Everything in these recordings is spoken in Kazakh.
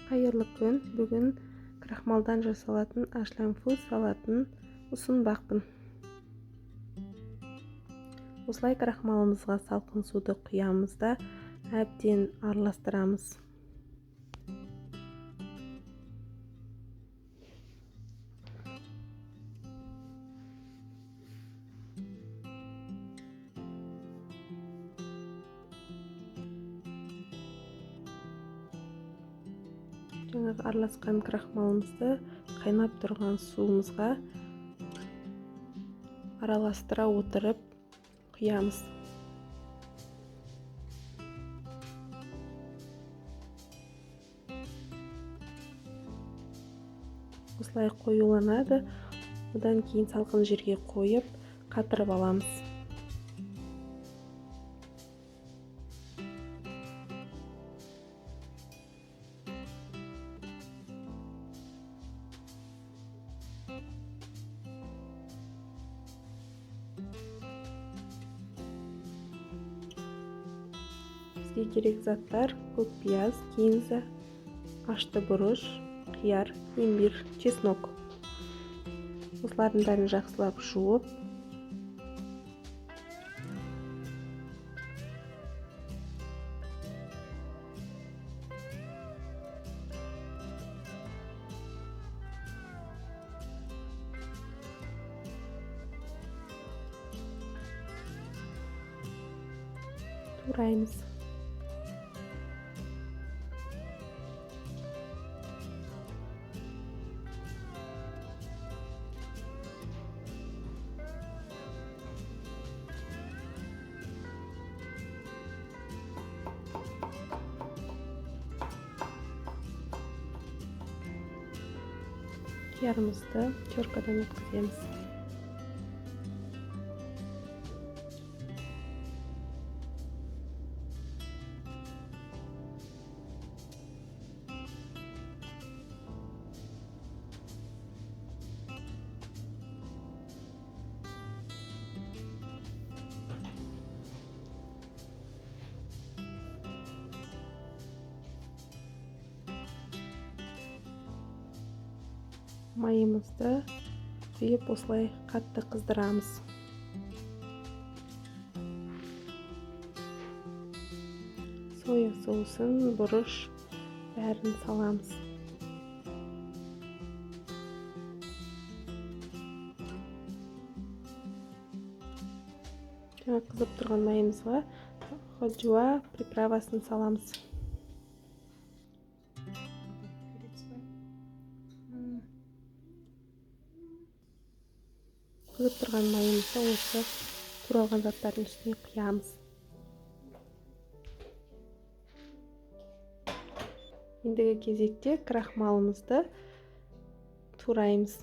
Қайырлы күн! Бүгін крахмалдан жасалатын ашламфу салатын ұсынбақпын. Осылай крахмалымызға салқын суды құямыз да әбден араластырамыз. Жаңағы араласқан крахмалымызды қайнап тұрған суымызға араластыра отырып құямыз. Осылай қоюланады. Одан кейін салқын жерге қойып қатырып аламыз. Бізге керек заттар: көк пияз, кинза, ашты бұрыш, қияр, имбирь, чеснок. Осылардың бәрін жақсылап жуып, тураймыз. Қиярымызды теркадан өткіземіз. Майымызды құйып, осылай қатты қыздырамыз. Соя соусын, бұрыш, бәрін саламыз. Жаңа қызып тұрған майымызға ходжуа приправасын саламыз. Қызып тұрған майымызды осы туралған заттардың үстіне құямыз. Ендігі кезекте крахмалымызды тураймыз.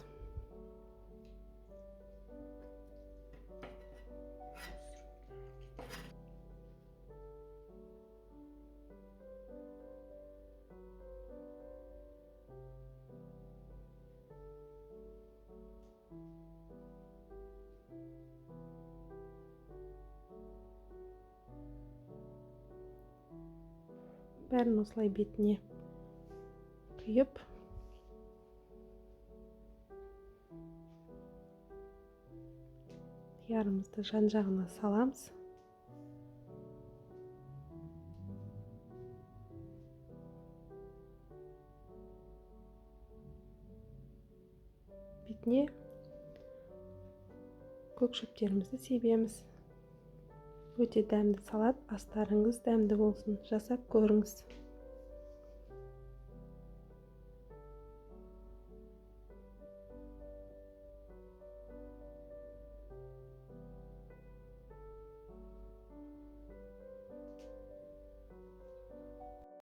Бәрін осылай бетіне құйып, қиярымызды жан-жағына саламыз. Бетіне көк шөптерімізді себеміз. Өте дәмді салат, астарыңыз дәмді болсын, жасап көріңіз.